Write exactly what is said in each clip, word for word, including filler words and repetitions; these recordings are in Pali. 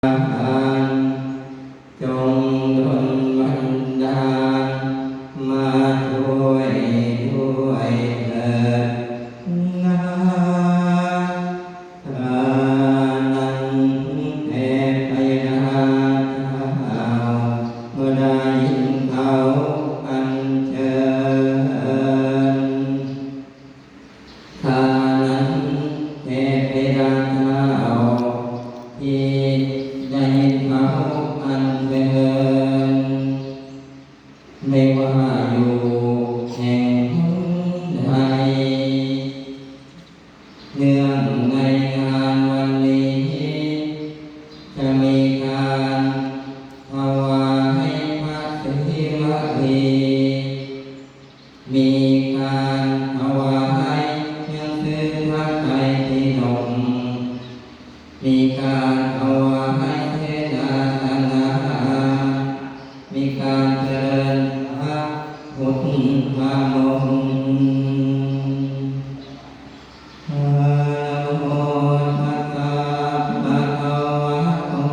หาร จงดลบันดาลมาช่วยด้วยเถิดนา ครานั้นเทพยดาเจ้า เมื่อได้ยินเขาอัญเชิญ ครานั้นเทพยดาเจ้า ที่ได้ยินเขาอัญเชิญ ไม่ว่าอยู่แห่งหนใด เนื่องในงานวันนี้ จะมีการถวายพระศรีวลี มีการถวายหนังสือพระไตรปิฎก มีการถวายเสนาสนะ มีการเจริญพระพุทธมนต์ Namo tassa bhagavato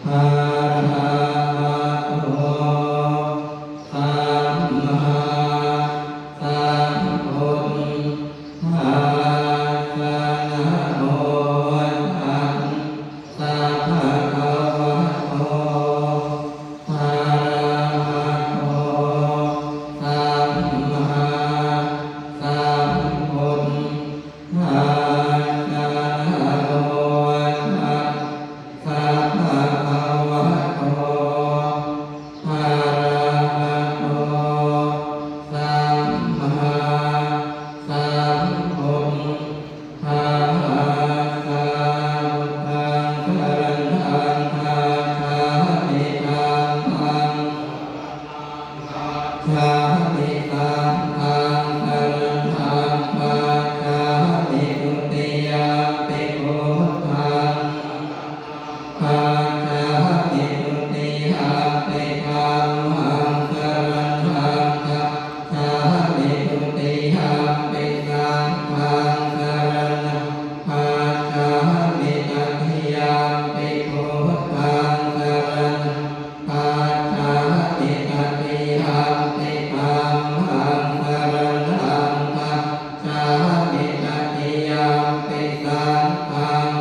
arahato sammāsambuddhassa. Namo tassa bhagavato arahato sammāsambuddhassa. Namo tassa bhagavato arahato sammāsambuddhassa. Buddhaṃ saraṇaṃ gacchāmi. Dhammaṃ saraṇaṃ gacchāmi. Saṅghaṃ saraṇaṃ gacchāmi. Dutiyampi buddhaṃ saraṇaṃ gacchāmi. Dutiyampi dhammaṃ saraṇaṃ gacchāmi. Dutiyampi saṅghaṃ saraṇaṃ gacchāmi. Tatiyampi buddhaṃ saraṇaṃ gacchāmi. Tatiyampi dhammaṃ saraṇaṃ gacchāmi. Tatiyampi saṅghaṃ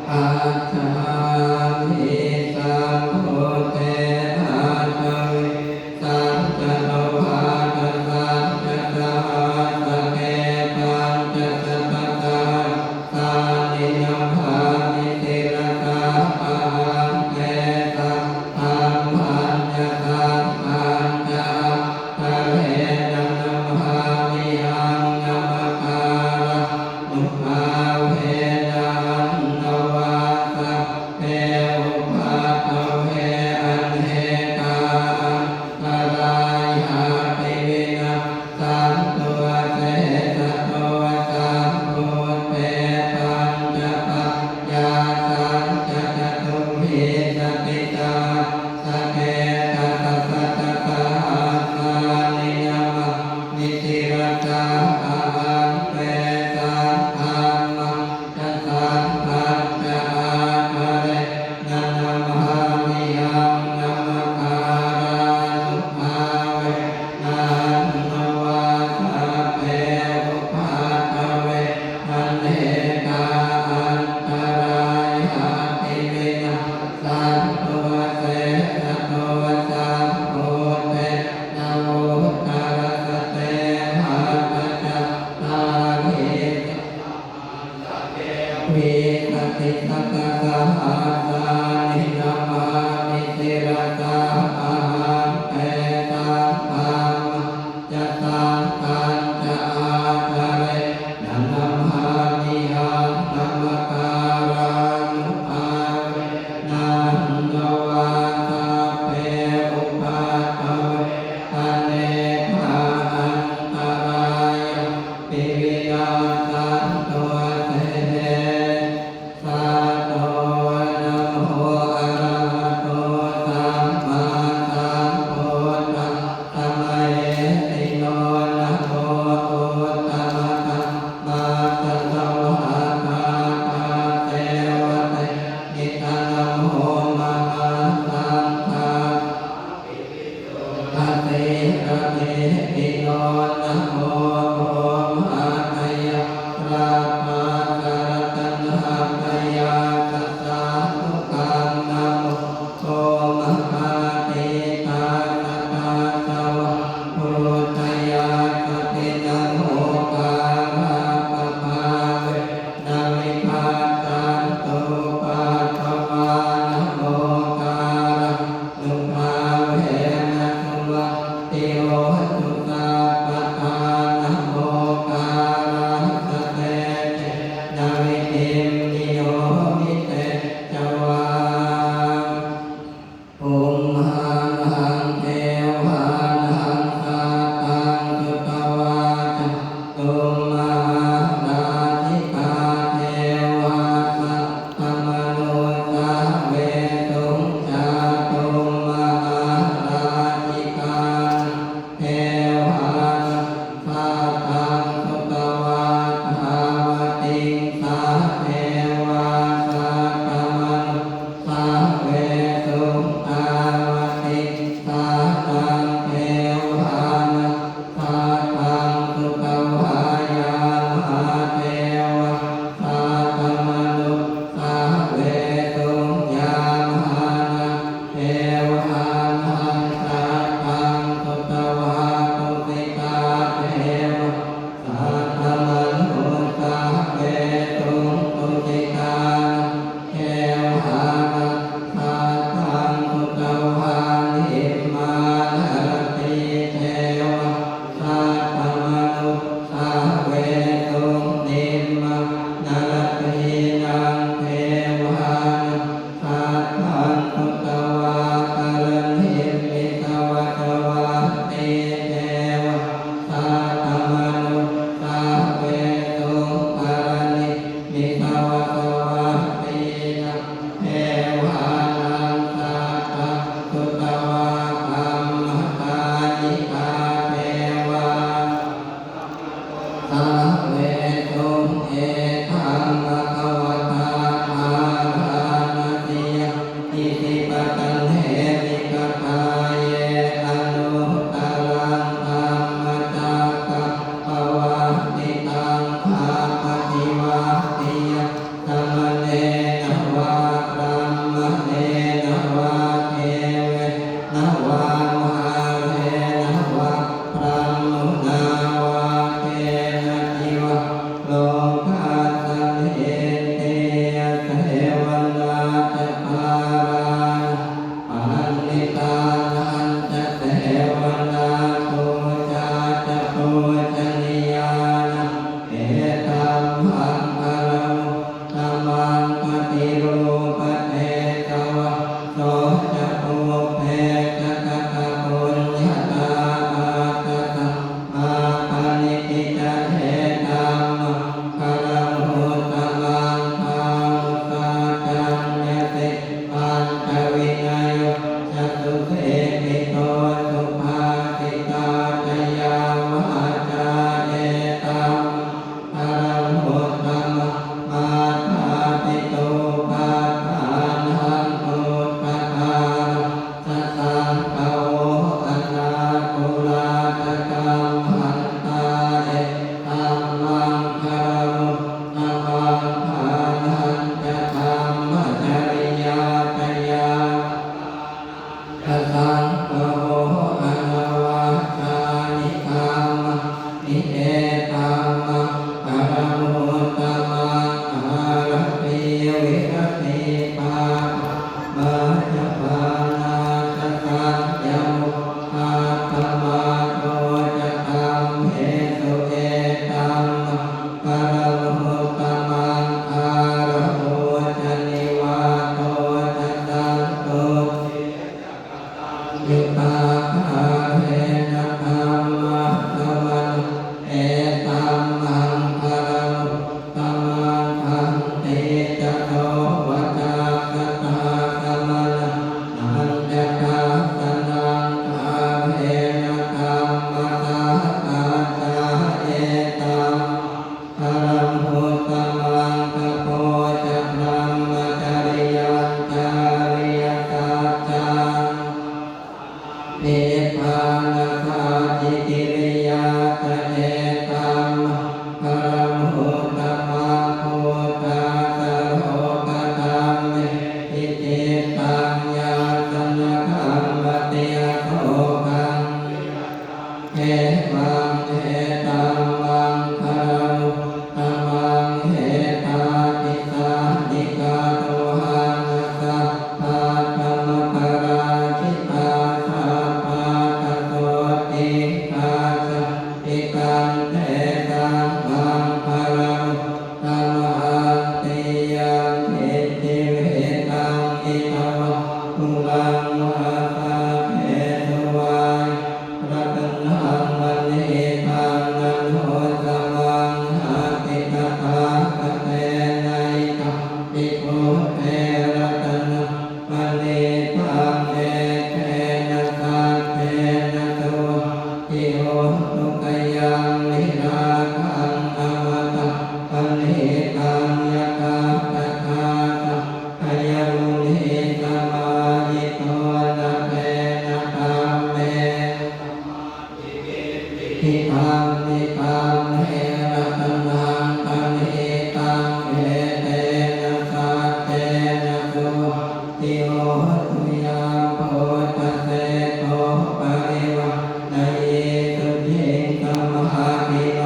gacchāmi. Sambuddhe aṭṭhavīsañca dvādasañca sahassake pañcasatasahassāni namāmi sirasā ahaṃ. Tesaṃ dhammañca saṅghañca ādarena namāmihaṃ. Namakārānubhāvena hantvā sabbe upaddave anekā antarāyāpi vinassantu asesato. Sambuddhe pañcapaññāsañca catuvīsatisahassake dasasatasahassāni namāmi sirasā ahaṃ. Tesaṃ dhammañca saṅghañca ādarena namāmihaṃ. Namakārānubhāvena hantvā sabbe upaddave anekā antarāyāpi vinassantu asesato. Sambuddhe navuttarasate aṭṭhacattālīsasahassake vīsatisatasahassāni namāmi sirasā ahaṃ. Tesaṃ dhammañca saṅghañca ādarena namāmihaṃ. Namakārānubhāvena hantvā sabbe upaddave anekā antarāyā pi vinassantu asesato. Namo arahato sammāsambuddhassa mahesino. Namo uttamadhammassa svākkhāta devā saddamanussāvesuṃ. Tāvatiṃsānaṃ devānaṃ saddaṃ sutvā yāmā devā saddamanussāvesuṃ. Yāmānaṃ devānaṃ saddaṃ sutvā tusitā devā saddamanussāvesuṃ. Tusitānaṃ devānaṃ saddaṃ sutvā nimmānaratī devā saddamanussāvesuṃ. Nimmānaratīnaṃ devānaṃ saddaṃ sutvā paranimmitavasavattī devā saddamanussāvesuṃ. Paranimmitavasavattīnaṃ devānaṃ saddaṃ sutvā brahmakāyikā devā saddamanussāvesuṃ. Etaṃ bhagavatā bārāṇasiyaṃ isipatane migadāye anuttaraṃ dhammacakkaṃ pavattitaṃ appaṭivattiyaṃ samaṇena vā brāhmaṇena vā devena vā mārena vā brahmunā vā kenaci vā lokasminti. Asevanā ca bālānaṃ paṇḍitānañca sevanā pūjā ca pūjanīyānaṃ etammaṅgalamuttamaṃ. Paṭirūpadesavāso ca pubbe ca katapuññatā attasammā paṇidhi ca etammaṅgalamuttamaṃ. Bāhusaccañca sippañca vinayo ca susikkhito subhāsitā ca yā vācā etammaṅgalamuttamaṃ. Mātāpituupaṭṭhānaṃ puttadārassa saṅgaho anākulā ca kammantā etammaṅgalamuttamaṃ. Dānañca dhammacariyā ca ñātakānañca saṅgaho anavajjāni kammāni etammaṅgalamuttamaṃ. Āratī viratī pāpā majjapānā ca saññamo appamādo ca dhammesu etammaṅgalamuttamaṃ. Gāravo ca nivāto ca santussī ca kataññutā kālena dhammassavanaṃ etammaṅgalamuttamaṃ. Khantī ca so